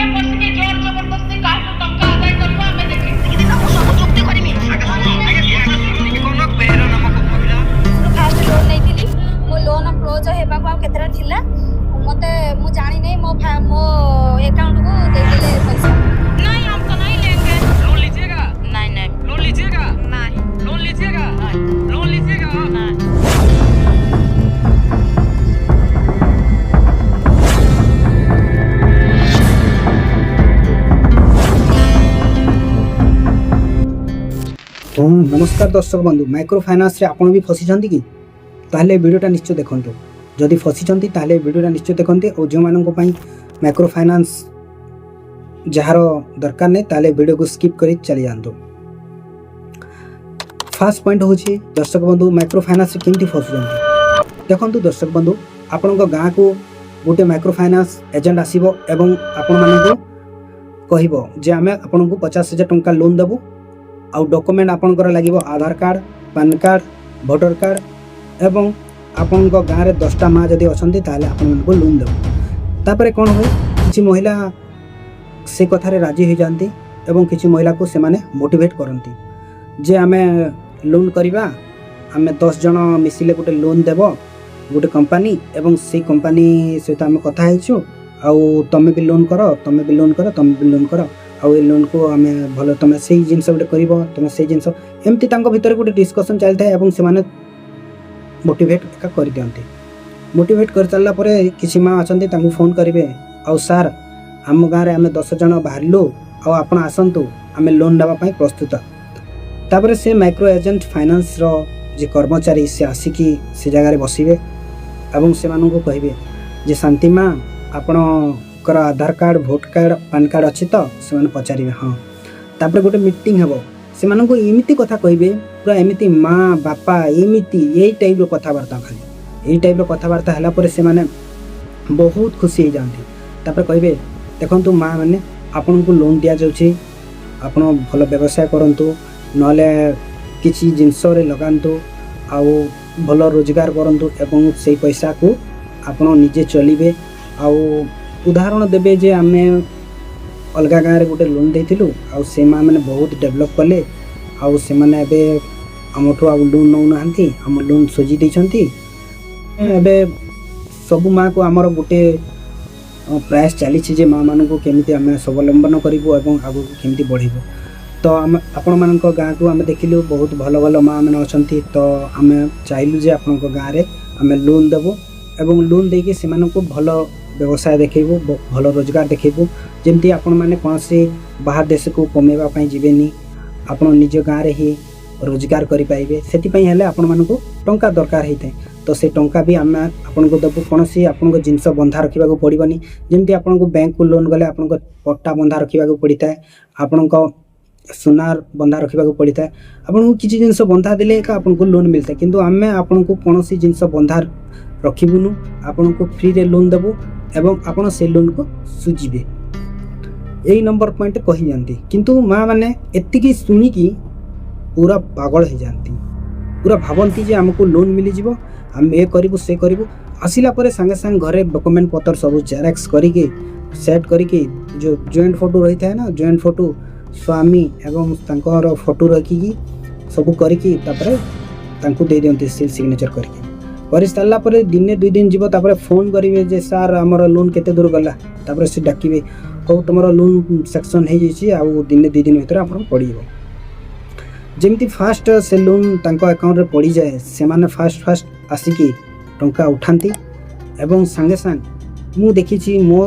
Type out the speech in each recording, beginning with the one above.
କିଏ ପଶିକି ଜୋର ଜବରଦସ୍ତି କାହାଠୁ ଟଙ୍କା ଆଦାୟ କରିବ ଆମେ ଦେଖିବୁ। ମୁଁ ସବୁ ଚୁକ୍ତି କରିମି। କନକ ବେହେରା ନାମକ ମହିଳା। ମୁଁ ଫାଷ୍ଟ ଲୋନ୍ ନେଇଥିଲି। ମୋ ଲୋନ୍ କ୍ଲୋଜ୍ ହେବାକୁ ଆଉ କେତେଟା ଥିଲା, ମୋତେ ମୁଁ ଜାଣିନି, ମୋ ଆକାଉଣ୍ଟକୁ ଦେଇଦେଲେ ପଇସା। नहीं, हम तो नहीं लेंगे। लोन लीजिएगा? ନାଇଁ ନାଇଁ। लोन लीजिएगा? ନାଇଁ। लोन लीजिएगा? लोन लीजिएगा? ନାଇଁ। ନମସ୍କାର ଦର୍ଶକ ବନ୍ଧୁ, ମାଇକ୍ରୋ ଫାଇନାନ୍ସରେ ଆପଣ ବି ଫସିଛନ୍ତି କି? ତାହେଲେ ଏ ଭିଡ଼ିଓଟା ନିଶ୍ଚୟ ଦେଖନ୍ତୁ। ଯଦି ଫସିଛନ୍ତି, ତାହେଲେ ଏ ଭିଡ଼ିଓଟା ନିଶ୍ଚୟ ଦେଖନ୍ତୁ। ଆଉ ଯେଉଁମାନଙ୍କ ପାଇଁ ମାଇକ୍ରୋ ଫାଇନାନ୍ସ ଯାହାର ଦରକାର ନାହିଁ, ତାହେଲେ ଭିଡ଼ିଓକୁ ସ୍କିପ୍ କରି ଚାଲି ଯାଆନ୍ତୁ। ଫାର୍ଷ୍ଟ ପଏଣ୍ଟ ହେଉଛି, ଦର୍ଶକ ବନ୍ଧୁ, ମାଇକ୍ରୋ ଫାଇନାନ୍ସରେ କେମିତି ଫସୁଛନ୍ତି। ଦେଖନ୍ତୁ ଦର୍ଶକ ବନ୍ଧୁ, ଆପଣଙ୍କ ଗାଁକୁ ଗୋଟେ ମାଇକ୍ରୋ ଫାଇନାନ୍ସ ଏଜେଣ୍ଟ ଆସିବ ଏବଂ ଆପଣମାନଙ୍କୁ କହିବ ଯେ ଆମେ ଆପଣଙ୍କୁ 50,000 ଟଙ୍କା ଲୋନ୍ ଦେବୁ ଆଉ ଡକୁମେଣ୍ଟ ଆପଣଙ୍କର ଲାଗିବ Aadhaar card, PAN card, voter card ଏବଂ ଆପଣଙ୍କ ଗାଁରେ 10ଟା ମା ଯଦି ଅଛନ୍ତି, ତାହେଲେ ଆପଣମାନଙ୍କୁ ଲୋନ୍ ଦେବୁ। ତାପରେ କ'ଣ ହୁଏ? କିଛି ମହିଳା ସେ କଥାରେ ରାଜି ହୋଇଯାଆନ୍ତି ଏବଂ କିଛି ମହିଳାକୁ ସେମାନେ ମୋଟିଭେଟ୍ କରନ୍ତି ଯେ ଆମେ ଲୋନ୍ କରିବା, ଆମେ 10 ଜଣ ମିଶିଲେ ଗୋଟେ ଲୋନ୍ ଦେବ ଗୋଟେ କମ୍ପାନୀ ଏବଂ ସେଇ କମ୍ପାନୀ ସହିତ ଆମେ କଥା ହେଇଛୁ ଆଉ ତମେ ବି ଲୋନ୍ କର, ତମେ ବି ଲୋନ୍ କର, ତମେ ବି ଲୋନ୍ କର ଆଉ ଏ ଲୋନ୍କୁ ଆମେ ଭଲ, ତମେ ସେଇ ଜିନିଷ ଗୋଟେ କରିବ, ତମେ ସେଇ ଜିନିଷ, ଏମିତି ତାଙ୍କ ଭିତରେ ଗୋଟେ ଡିସ୍କସନ୍ ଚାଲିଥାଏ ଏବଂ ସେମାନେ ମୋଟିଭେଟ୍ ଏକା କରିଦିଅନ୍ତି। ମୋଟିଭେଟ୍ କରିସାରିଲା ପରେ କିଛି ମା ଅଛନ୍ତି, ତାଙ୍କୁ ଫୋନ୍ କରିବେ ଆଉ ସାର୍, ଆମ ଗାଁରେ ଆମେ 10 ଜଣ ବାହାରିଲୁ ଆଉ ଆପଣ ଆସନ୍ତୁ, ଆମେ ଲୋନ୍ ନେବା ପାଇଁ ପ୍ରସ୍ତୁତ। ତାପରେ ସେ ମାଇକ୍ରୋ ଏଜେଣ୍ଟ ଫାଇନାନ୍ସର ଯେ କର୍ମଚାରୀ, ସେ ଆସିକି ସେ ଜାଗାରେ ବସିବେ ଏବଂ ସେମାନଙ୍କୁ କହିବେ ଯେ ଶାନ୍ତି ମା, ଆପଣଙ୍କର Aadhaar card, vote card, PAN card ଅଛି ତ? ସେମାନେ ପଚାରିବେ, ହଁ। ତାପରେ ଗୋଟେ ମିଟିଂ ହେବ। ସେମାନଙ୍କୁ ଏମିତି କଥା କହିବେ, ପୁରା ଏମିତି ମା ବାପା ଏମିତି ଏଇ ଟାଇପ୍ର କଥାବାର୍ତ୍ତା, ଖାଲି ଏଇ ଟାଇପ୍ର କଥାବାର୍ତ୍ତା ହେଲା ପରେ ସେମାନେ ବହୁତ ଖୁସି ହେଇଯାଆନ୍ତି। ତାପରେ କହିବେ, ଦେଖନ୍ତୁ ମା ମାନେ, ଆପଣଙ୍କୁ ଲୋନ୍ ଦିଆଯାଉଛି, ଆପଣ ଭଲ ବ୍ୟବସାୟ କରନ୍ତୁ, ନହେଲେ କିଛି ଜିନିଷରେ ଲଗାନ୍ତୁ ଆଉ ଭଲ ରୋଜଗାର କରନ୍ତୁ ଏବଂ ସେଇ ପଇସାକୁ ଆପଣ ନିଜେ ଚଲିବେ। ଆଉ ଉଦାହରଣ ଦେବେ ଯେ ଆମେ ଅଲଗା ଗାଁରେ ଗୋଟେ ଲୋନ୍ ଦେଇଥିଲୁ ଆଉ ସେ ମା ମାନେ ବହୁତ ଡେଭଲପ୍ କଲେ ଆଉ ସେମାନେ ଏବେ ଆମଠୁ ଆଉ ଲୋନ୍ ନେଉନାହାନ୍ତି, ଆମ ଲୋନ୍ ସୁଝି ଦେଇଛନ୍ତି। ଏବେ ସବୁ ମାଆକୁ ଆମର ଗୋଟେ ପ୍ରୟାସ ଚାଲିଛି ଯେ ମାଆମାନଙ୍କୁ କେମିତି ଆମେ ସ୍ୱାବଲମ୍ବନ କରିବୁ ଏବଂ ଆଗକୁ କେମିତି ବଢ଼ିବୁ। ତ ଆମେ ଆପଣମାନଙ୍କ ଗାଁକୁ ଆମେ ଦେଖିଲୁ, ବହୁତ ଭଲ ଭଲ ମାଆ ମାନେ ଅଛନ୍ତି। ତ ଆମେ ଚାହିଁଲୁ ଯେ ଆପଣଙ୍କ ଗାଁରେ ଆମେ ଲୋନ୍ ଦେବୁ ଏବଂ ଲୋନ୍ ଦେଇକି ସେମାନଙ୍କୁ ଭଲ ବ୍ୟବସାୟ ଦେଖେଇବୁ, ଭଲ ରୋଜଗାର ଦେଖେଇବୁ, ଯେମିତି ଆପଣମାନେ କୌଣସି ବାହାର ଦେଶକୁ କମେଇବା ପାଇଁ ଯିବେନି, ଆପଣ ନିଜ ଗାଁରେ ହିଁ ରୋଜଗାର କରିପାରିବେ। ସେଥିପାଇଁ ହେଲେ ଆପଣମାନଙ୍କୁ ଟଙ୍କା ଦରକାର ହେଇଥାଏ, ତ ସେ ଟଙ୍କା ବି ଆମେ ଆପଣଙ୍କୁ ଦେବୁ। କୌଣସି ଆପଣଙ୍କ ଜିନିଷ ବନ୍ଧା ରଖିବାକୁ ପଡ଼ିବନି। ଯେମିତି ଆପଣଙ୍କୁ ବ୍ୟାଙ୍କକୁ ଲୋନ୍ ଗଲେ ଆପଣଙ୍କ ପଟ୍ଟା ବନ୍ଧା ରଖିବାକୁ ପଡ଼ିଥାଏ, ଆପଣଙ୍କ ସୁନା ବନ୍ଧା ରଖିବାକୁ ପଡ଼ିଥାଏ, ଆପଣଙ୍କୁ କିଛି ଜିନିଷ ବନ୍ଧା ଦେଲେ ଏକା ଆପଣଙ୍କୁ ଲୋନ୍ ମିଳିଥାଏ। କିନ୍ତୁ ଆମେ ଆପଣଙ୍କୁ କୌଣସି ଜିନିଷ ବନ୍ଧା ରଖିବୁନୁ, ଆପଣଙ୍କୁ ଫ୍ରିରେ ଲୋନ୍ ଦେବୁ ଏବଂ ଆପଣ ସେ ଲୋନ୍କୁ ସୁଝିବେ। ଏଇ ନମ୍ବର ପଏଣ୍ଟ କହିଯାଆନ୍ତି। କିନ୍ତୁ ମା ମାନେ ଏତିକି ଶୁଣିକି ପୁରା ପାଗଳ ହେଇଯାଆନ୍ତି, ପୁରା ଭାବନ୍ତି ଯେ ଆମକୁ ଲୋନ୍ ମିଳିଯିବ, ଆମେ ଏ କରିବୁ, ସେ କରିବୁ। ଆସିଲା ପରେ ସାଙ୍ଗେ ସାଙ୍ଗେ ଘରେ ଡକୁମେଣ୍ଟ ପତ୍ର ସବୁ ଜେରକ୍ସ କରିକି, ସେଟ୍ କରିକି, ଯେଉଁ ଜଏଣ୍ଟ ଫଟୋ ରହିଥାଏ ନା, ଜଏଣ୍ଟ ଫଟୋ, ସ୍ୱାମୀ ଏବଂ ତାଙ୍କର ଫଟୋ ରଖିକି ସବୁ କରିକି ତାପରେ ତାଙ୍କୁ ଦେଇଦିଅନ୍ତି ସିଲ୍ ସିଗ୍ନେଚର୍ କରିକି। କରିସାରିଲା ପରେ ଦିନେ ଦୁଇ ଦିନ ଯିବ, ତାପରେ ଫୋନ୍ କରିବେ ଯେ ସାର୍, ଆମର ଲୋନ୍ କେତେ ଦୂର ଗଲା? ତାପରେ ସେ ଡାକିବେ, ହଉ, ତୁମର ଲୋନ୍ ସାଙ୍କସନ୍ ହେଇଯାଇଛି ଆଉ ଦିନେ ଦୁଇ ଦିନ ଭିତରେ ଆପଣଙ୍କୁ ପଡ଼ିଯିବ। ଯେମିତି ଫାଷ୍ଟ ସେ ଲୋନ୍ ତାଙ୍କ ଆକାଉଣ୍ଟରେ ପଡ଼ିଯାଏ, ସେମାନେ ଫାଷ୍ଟ ଫାଷ୍ଟ ଆସିକି ଟଙ୍କା ଉଠାନ୍ତି ଏବଂ ସାଙ୍ଗେ ସାଙ୍ଗେ ମୁଁ ଦେଖିଛି,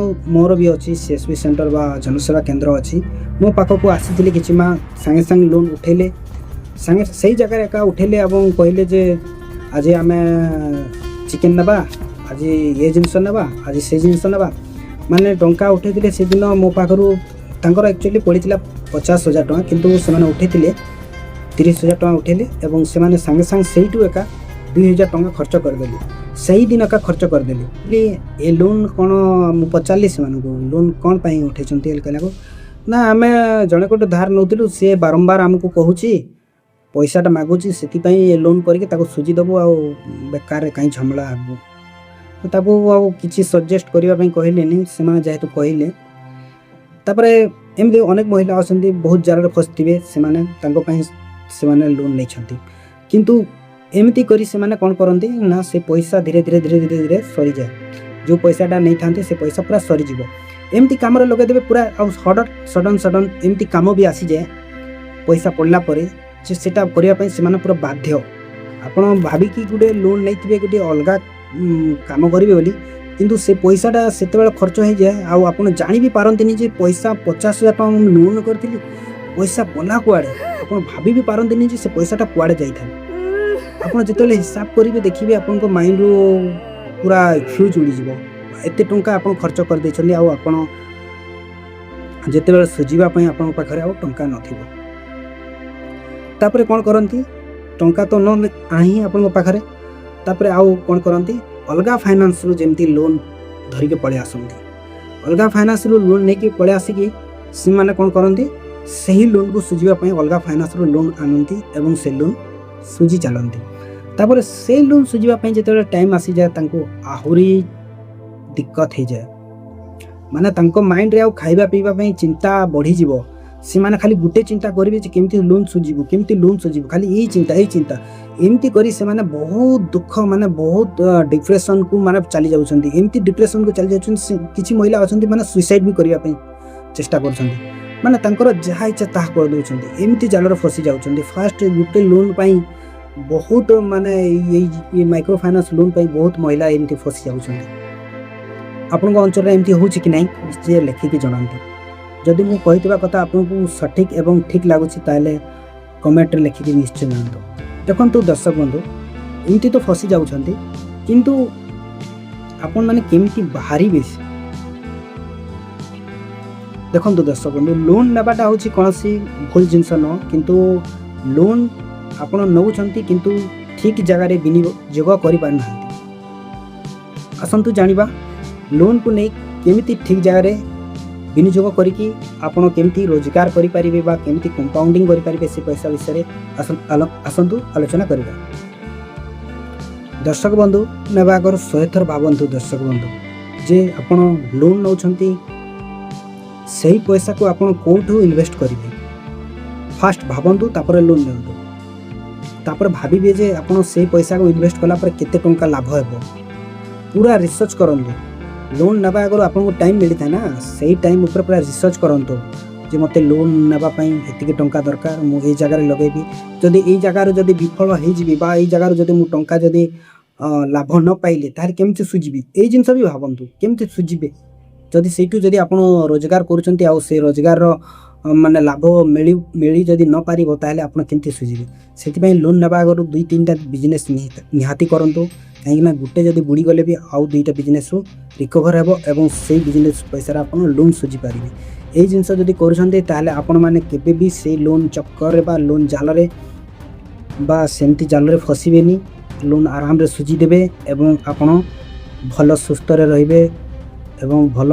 ମୋର ବି ଅଛି ସିଏସ୍ପି ସେଣ୍ଟର ବା ଜନସେବା କେନ୍ଦ୍ର ଅଛି। ମୋ ପାଖକୁ ଆସିଥିଲେ କିଛି ମା, ସାଙ୍ଗେ ସାଙ୍ଗେ ଲୋନ୍ ଉଠେଇଲେ, ସାଙ୍ଗେ ସେଇ ଜାଗାରେ ଏକା ଉଠେଇଲେ ଏବଂ କହିଲେ ଯେ ଆଜି ଆମେ ଚିକେନ୍ ନେବା, ଆଜି ଏ ଜିନିଷ ନେବା, ଆଜି ସେ ଜିନିଷ ନେବା। ମାନେ ଟଙ୍କା ଉଠେଇଥିଲେ ସେଦିନ ମୋ ପାଖରୁ। ତାଙ୍କର ଆକ୍ଚୁଆଲି ପଡ଼ିଥିଲା 50,000 ଟଙ୍କା, କିନ୍ତୁ ସେମାନେ ଉଠେଇଥିଲେ 30,000 ଟଙ୍କା ଉଠେଇଲେ ଏବଂ ସେମାନେ ସାଙ୍ଗେ ସାଙ୍ଗେ ସେଇଠୁ ଏକା 2,000 ଟଙ୍କା ଖର୍ଚ୍ଚ କରିଦେଲେ, ସେଇଦିନ ଏକା ଖର୍ଚ୍ଚ କରିଦେଲେ। ଏ ଲୋନ୍ କ'ଣ? ମୁଁ ପଚାରିଲି ସେମାନଙ୍କୁ, ଲୋନ୍ କ'ଣ ପାଇଁ ଉଠେଇଛନ୍ତି ବୋଲି କହିଲାକୁ, ନା, ଆମେ ଜଣଙ୍କଠୁ ଧାର ନେଉଥିଲୁ, ସିଏ ବାରମ୍ବାର ଆମକୁ କହୁଛି, ପଇସାଟା ମାଗୁଛି, ସେଥିପାଇଁ ଏ ଲୋନ୍ କରିକି ତାକୁ ସୁଝିଦେବୁ ଆଉ ବେକାରରେ କାହିଁ ଝାମେଲା ହେବୁ। ତ ତାକୁ ଆଉ କିଛି ସଜେଷ୍ଟ କରିବା ପାଇଁ କହିଲେନି। ସେମାନେ ଯେହେତୁ କହିଲେ, ତାପରେ ଏମିତି ଅନେକ ମହିଳା ଅଛନ୍ତି, ବହୁତ ଜାଲରେ ଫସିଥିବେ ସେମାନେ। ତାଙ୍କ ପାଇଁ ସେମାନେ ଲୋନ୍ ନେଇଛନ୍ତି, କିନ୍ତୁ ଏମିତି କରି ସେମାନେ କ'ଣ କରନ୍ତି ନା, ସେ ପଇସା ଧୀରେ ଧୀରେ ଧୀରେ ଧୀରେ ଧୀରେ ସରିଯାଏ। ଯେଉଁ ପଇସାଟା ନେଇଥାନ୍ତି, ସେ ପଇସା ପୁରା ସରିଯିବ। ଏମିତି କାମରେ ଲଗାଇଦେବେ ପୁରା। ଆଉ ହଠାତ୍ ସଡ଼ନ୍ ସଡ଼ନ୍ ଏମିତି କାମ ବି ଆସିଯାଏ ପଇସା ପଡ଼ିଲା ପରେ ଯେ ସେଟା କରିବା ପାଇଁ ସେମାନେ ପୁରା ବାଧ୍ୟ। ଆପଣ ଭାବିକି ଗୋଟେ ଲୋନ୍ ନେଇଥିବେ ଗୋଟେ ଅଲଗା କାମ କରିବେ ବୋଲି, କିନ୍ତୁ ସେ ପଇସାଟା ସେତେବେଳେ ଖର୍ଚ୍ଚ ହେଇଯାଏ ଆଉ ଆପଣ ଜାଣି ବି ପାରନ୍ତିନି ଯେ ପଇସା, 50,000 ଟଙ୍କା ମୁଁ ଲୋନ୍ କରିଥିଲି, ପଇସା ଗଲା କୁଆଡ଼େ? ଆପଣ ଭାବି ବି ପାରନ୍ତିନି ଯେ ସେ ପଇସାଟା କୁଆଡ଼େ ଯାଇଥାଏ। ଆପଣ ଯେତେବେଳେ ହିସାବ କରିବେ, ଦେଖିବେ ଆପଣଙ୍କ ମାଇଣ୍ଡରୁ ପୁରା ଫ୍ୟୁଜ୍ ଉଡ଼ିଯିବ। ଏତେ ଟଙ୍କା ଆପଣ ଖର୍ଚ୍ଚ କରିଦେଇଛନ୍ତି ଆଉ ଆପଣ ଯେତେବେଳେ ସୁଝିବା ପାଇଁ ଆପଣଙ୍କ ପାଖରେ ଆଉ ଟଙ୍କା ନଥିବ। ତାପରେ କ'ଣ କରନ୍ତି? ଟଙ୍କା ତ ନ ନାହିଁ ଆପଣଙ୍କ ପାଖରେ। ତାପରେ ଆଉ କ'ଣ କରନ୍ତି? ଅଲଗା ଫାଇନାନ୍ସରୁ ଯେମିତି ଲୋନ୍ ଧରିକି ପଳେଇ ଆସନ୍ତି। ଅଲଗା ଫାଇନାନ୍ସରୁ ଲୋନ୍ ନେଇକି ପଳେଇ ଆସିକି ସେମାନେ କ'ଣ କରନ୍ତି? ସେହି ଲୋନ୍କୁ ସୁଝିବା ପାଇଁ ଅଲଗା ଫାଇନାନ୍ସରୁ ଲୋନ୍ ଆଣନ୍ତି ଏବଂ ସେ ଲୋନ୍ ସୁଝି ଚାଲନ୍ତି। ତାପରେ ସେ ଲୋନ୍ ସୁଝିବା ପାଇଁ ଯେତେବେଳେ ଟାଇମ୍ ଆସିଯାଏ, ତାଙ୍କୁ ଆହୁରି ଦିକ୍କତ ହେଇଯାଏ। ମାନେ ତାଙ୍କ ମାଇଣ୍ଡରେ ଆଉ ଖାଇବା ପିଇବା ପାଇଁ ଚିନ୍ତା ବଢ଼ିଯିବ। ସେମାନେ ଖାଲି ଗୋଟେ ଚିନ୍ତା କରିବେ ଯେ କେମିତି ଲୋନ୍ ସୁଝିବୁ, କେମିତି ଲୋନ୍ ସୁଝିବୁ, ଖାଲି ଏଇ ଚିନ୍ତା, ଏଇ ଚିନ୍ତା। ଏମିତି କରି ସେମାନେ ବହୁତ ଦୁଃଖ, ମାନେ ବହୁତ ଡିପ୍ରେସନକୁ ମାନେ ଚାଲି ଯାଉଛନ୍ତି। ଏମିତି ଡିପ୍ରେସନକୁ ଚାଲି ଯାଉଛନ୍ତି, କିଛି ମହିଳା ଅଛନ୍ତି ମାନେ ସୁଇସାଇଡ୍ ବି କରିବା ପାଇଁ ଚେଷ୍ଟା କରୁଛନ୍ତି। ମାନେ ତାଙ୍କର ଯାହା ଇଚ୍ଛା ତାହା କରିଦେଉଛନ୍ତି। ଏମିତି ଜାଲରେ ଫସି ଯାଉଛନ୍ତି। ଫାଷ୍ଟ ଗୋଟେ ଲୋନ୍ ପାଇଁ ବହୁତ, ମାନେ ଏଇ ମାଇକ୍ରୋ ଫାଇନାନ୍ସ ଲୋନ୍ ପାଇଁ ବହୁତ ମହିଳା ଏମିତି ଫସି ଯାଉଛନ୍ତି। ଆପଣଙ୍କ ଅଞ୍ଚଳରେ ଏମିତି ହେଉଛି କି ନାହିଁ, ନିଶ୍ଚୟ ଲେଖିକି ଜଣାନ୍ତୁ। ଯଦି ମୁଁ କହିଥିବା କଥା ଆପଣଙ୍କୁ ସଠିକ୍ ଏବଂ ଠିକ୍ ଲାଗୁଛି, ତାହେଲେ କମେଣ୍ଟରେ ଲେଖିକି ନିଶ୍ଚୟ ଜଣାନ୍ତୁ। ଦେଖନ୍ତୁ ଦର୍ଶକ ବନ୍ଧୁ, ଏମିତି ତ ଫସି ଯାଉଛନ୍ତି, କିନ୍ତୁ ଆପଣମାନେ କେମିତି ବାହାରିବେ? ଦେଖନ୍ତୁ ଦର୍ଶକ ବନ୍ଧୁ, ଲୋନ୍ ନେବାଟା ହେଉଛି କୌଣସି ଭୁଲ ଜିନିଷ ନୁହଁ। କିନ୍ତୁ ଲୋନ୍ ଆପଣ ନେଉଛନ୍ତି, କିନ୍ତୁ ଠିକ୍ ଜାଗାରେ ବିନିଯୋଗ କରିପାରୁନାହାନ୍ତି। ଆସନ୍ତୁ ଜାଣିବା, ଲୋନ୍କୁ ନେଇ କେମିତି ଠିକ୍ ଜାଗାରେ ବିନିଯୋଗ କରିକି ଆପଣ କେମିତି ରୋଜଗାର କରିପାରିବେ ବା କେମିତି କମ୍ପାଉଣ୍ଡିଂ କରିପାରିବେ ସେ ପଇସା ବିଷୟରେ ଆସନ୍ତୁ ଆଲୋଚନା କରିବା। ଦର୍ଶକ ବନ୍ଧୁ, ନେବା ଆଗରୁ 100 ଥର ଭାବନ୍ତୁ ଦର୍ଶକ ବନ୍ଧୁ, ଯେ ଆପଣ ଲୋନ୍ ନେଉଛନ୍ତି, ସେଇ ପଇସାକୁ ଆପଣ କେଉଁଠୁ ଇନଭେଷ୍ଟ କରିବେ। ଫାଷ୍ଟ ଭାବନ୍ତୁ, ତାପରେ ଲୋନ୍ ନିଅନ୍ତୁ। ତାପରେ ଭାବିବେ ଯେ ଆପଣ ସେଇ ପଇସାକୁ ଇନଭେଷ୍ଟ କଲା ପରେ କେତେ ଟଙ୍କା ଲାଭ ହେବ। ପୁରା ରିସର୍ଚ୍ଚ କରନ୍ତୁ। ଲୋନ୍ ନେବା ଆଗରୁ ଆପଣଙ୍କୁ ଟାଇମ୍ ମିଳିଥାଏ ନା, ସେଇ ଟାଇମ୍ ଉପରେ ପୁରା ରିସର୍ଚ୍ଚ କରନ୍ତୁ ଯେ ମୋତେ ଲୋନ୍ ନେବା ପାଇଁ ଏତିକି ଟଙ୍କା ଦରକାର, ମୁଁ ଏଇ ଜାଗାରେ ଲଗେଇବି। ଯଦି ଏଇ ଜାଗାରୁ ଯଦି ବିଫଳ ହେଇଯିବି ବା ଏଇ ଜାଗାରୁ ଯଦି ମୁଁ ଟଙ୍କା ଯଦି ଲାଭ ନ ପାଇଲି, ତାହେଲେ କେମିତି ସୁଝିବି? ଏଇ ଜିନିଷ ବି ଭାବନ୍ତୁ, କେମିତି ସୁଝିବେ। ଯଦି ସେଇଠୁ ଯଦି ଆପଣ ରୋଜଗାର କରୁଛନ୍ତି ଆଉ ସେ ରୋଜଗାରର ମାନେ ଲାଭ ମିଳି ମିଳି ଯଦି ନପାରିବ, ତାହେଲେ ଆପଣ କେମିତି ସୁଝିବେ? ସେଥିପାଇଁ ଲୋନ୍ ନେବା ଆଗରୁ ଦୁଇ ତିନିଟା ବିଜନେସ୍ ନିହାତି କରନ୍ତୁ। କାହିଁକିନା ଗୋଟେ ଯଦି ବୁଡ଼ିଗଲେ ବି ଆଉ ଦୁଇଟା ବିଜନେସ୍ରୁ ରିକଭର୍ ହେବ ଏବଂ ସେଇ ବିଜନେସ୍ ପଇସାରେ ଆପଣ ଲୋନ୍ ସୁଝିପାରିବେ। ଏଇ ଜିନିଷ ଯଦି କରୁଛନ୍ତି, ତାହେଲେ ଆପଣମାନେ କେବେ ବି ସେଇ ଲୋନ୍ ଚକ୍କରରେ ବା ଲୋନ୍ ଜାଲରେ ବା ସେମିତି ଜାଲରେ ଫସିବେନି। ଲୋନ୍ ଆରାମରେ ସୁଝିଦେବେ ଏବଂ ଆପଣ ଭଲ ସୁସ୍ଥରେ ରହିବେ ଏବଂ ଭଲ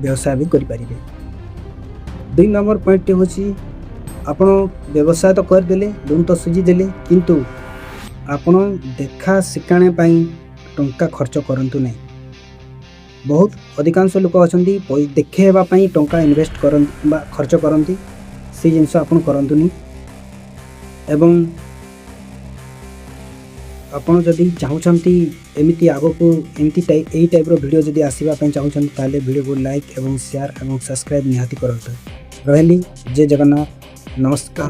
ବ୍ୟବସାୟ ବି କରିପାରିବେ। 2 ନମ୍ବର ପଏଣ୍ଟଟି ହେଉଛି, ଆପଣ ବ୍ୟବସାୟ ତ କରିଦେଲେ, ଲୋନ୍ ତ ସୁଝିଦେଲେ, କିନ୍ତୁ ଆପଣ ଦେଖା ଶିକାଣ ପାଇଁ ଟଙ୍କା ଖର୍ଚ୍ଚ କରନ୍ତୁ ନାହିଁ। ବହୁତ ଅଧିକାଂଶ ଲୋକ ଅଛନ୍ତି, ଦେଖେଇବା ପାଇଁ ଟଙ୍କା ଇନଭେଷ୍ଟ କରନ୍ତି ବା ଖର୍ଚ୍ଚ କରନ୍ତି। ସେଇ ଜିନିଷ ଆପଣ କରନ୍ତୁନି। ଏବଂ ଆପଣ ଯଦି ଚାହୁଁଛନ୍ତି ଏମିତି ଆଗକୁ ଏମିତି ଏଇ ଟାଇପ୍ର ଭିଡ଼ିଓ ଯଦି ଆସିବା ପାଇଁ ଚାହୁଁଛନ୍ତି, ତାହେଲେ ଭିଡ଼ିଓକୁ ଲାଇକ୍ ଏବଂ ସେୟାର ଏବଂ ସବସ୍କ୍ରାଇବ୍ ନିହାତି କରନ୍ତୁ। ରହିଲି, ଜୟ ଜଗନ୍ନାଥ, ନମସ୍କାର।